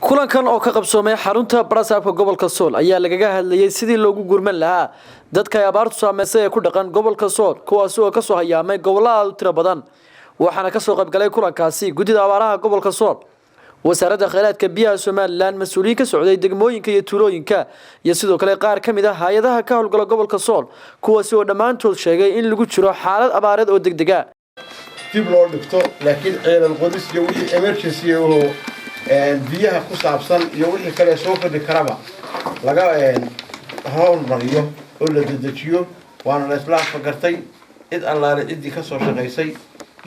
Kulankan oo ka qabsoomay xarunta barasaabka gobolka Sool ayaa lagaga hadlayay sidii loogu gurman lahaa dadka ay abaartu saameysay ee ku dhaqan gobolka Sool, kuwaasi oo kasoo hayaamay gobollo aad u tiro badan. Waxaana kasoo qaybgalay kulankaasi guddida abaaraha gobolka Sool, Wasaaradda Kheyraadka Biyaha Somaliland, mas-uuliyiin ka socday degmooyinka iyo tuulooyinka, iyo sidoo kale qaar ka mid ah hay-adaha ka howlgala gobolka Sool, kuwaasi oo dhammaantood sheegay in lagu jiro xaalad abaareed oo degdega. Dib loo dhigto, laakiin ceelal qodis iyo wixii emergency oo biyaha ku saabsan iyo wixii kale soo kordhi karaba laga howlmariyo oo la dedejiyo. Waana la isla afagartay. Cid allaale ciddii ka soo shaqaysay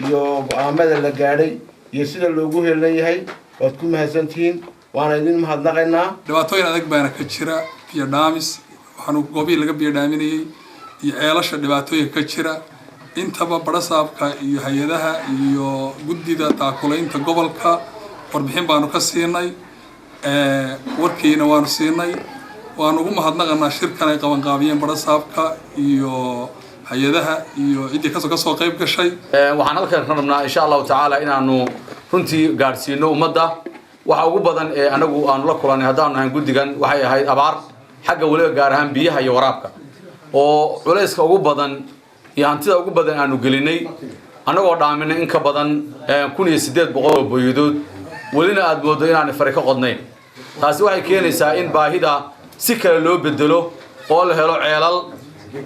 iyo go-aamada la gaadhay iyo sida loogu helan yahay, waad ku mahadsantihiin, waana idin mahadnaqaynaa. Dhibaatooyin adag baana ka jira. Biyo dhaamis, waxaanu goobihii laga biyo dhaaminayay iyo ceelasha dhibaatooyinka ka jira intaba, barasaabka iyo hay-adaha iyo guddida taakulaynta gobolka warbixin baanu ka siinay, warkiina waanu siinay. Waanu ugu mahadnaqanaa shirkan ay qabanqaabiyeen barasaabka iyo hay-adaha iyo ciddii kasoo qayb gashay. Waxaan halkan ka rabnaa, insha Allahu tacaala, inaanu runtii gaadhsiino ummadda. Waxa ugu badan ee anagu aanu la kulannay haddaanu nahay guddigan waxay ahayd abaar xagga weliba gaar ahaan biyaha iyo waraabka, oo culayska ugu badan iyo hantida ugu badan aanu gelinay, annagoo dhaaminay in ka badan 1800 oo boyadood, welina aad mooddo inaanay fari ka qodnayn. Taasi waxay keenaysaa in baahida si kale loo bedelo, oo la helo ceelal,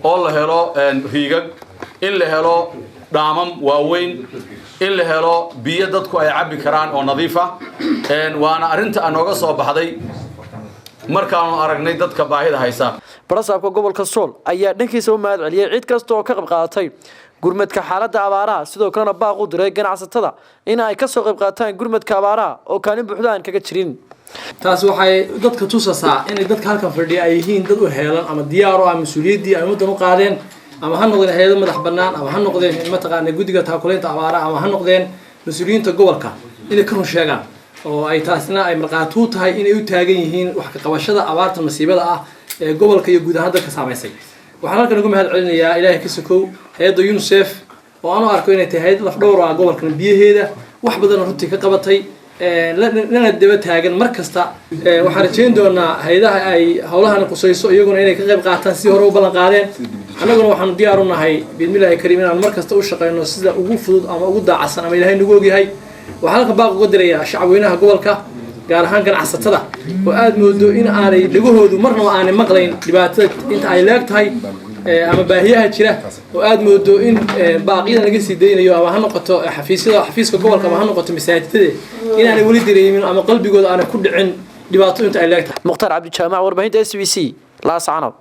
oo la helo riigag, in la helo dhaamam waaweyn, in la helo biyo dadku ay cabbi karaan oo nadiif ah. Waana arrinta nooga soo baxday markaanu aragnay dadka baahida haysa. Barasaabka gobolka Sool ayaa dhankiisa u mahad celiyey cid kasta oo ka qayb qaadatay gurmadka xaaladda abaaraha, sidoo kalena baaq u diray ganacsatada in ay kasoo qayb qaataan gurmadka abaaraha oo kaalin buuxda aan kaga jirin. Taasi waxay dadka tusaysaa inay dadka halkan fadhiya ay yihiin dad u heelan ama diyaar u ah mas-uuliyaddii ay ummaddan u qaadeen, ama ha noqdeen hay-ado madax bannaan, ama ha noqdeen mataqaana guddiga taakulaynta abaaraha, ama ha noqdeen mas-uuliyiinta gobolka, inay ka run sheegaan, oo ay taasina ay markhaati u tahay inay u taagan yihiin wax ka qabashada abaarta masiibada ah ee gobolka iyo guud ahaan dalka saamaysay. Waxaan halkan ugu mahad celinayaa, Ilaahay ka sokow, hay-adda UNICEF, oo aan u arko inay tahay hay-ad lafdhowr ah gobolkan biyaheeda wax badan runtii ka qabatay, lana daba taagan mar kasta. Waxaan rajayn doonaa hay-adaha ay howlahan qusayso iyaguna inay ka qayb qaataan sidii hore u ballan qaadeen. Annaguna waxaanu diyaar u nahay, biidnillahi kariim, inaan mar kasta u shaqayno sida ugu fudud ama ugu daacadsan ama Ilaahay nagu ogyahay. Waxaan halkan baaq uga dirayaa shacabweynaha gobolka, gaar ahaan ganacsatada, oo aada moodo in aanay dhegahoodu marnaba aanay maqlayn dhibaatada inta ay leeg tahay ama baahiyaha jira, oo aada moodo in baaqyada laga sii daynayo, ama ha noqoto xafiisyada, xafiiska gobolka, ama ha noqoto masaajidada, inaanay weli dareemin ama qalbigooda aanay ku dhicin dhibaato inta ay leeg tahay. Mukhtaar Cabdijaamac, warbaahinta SBC, Laascanood.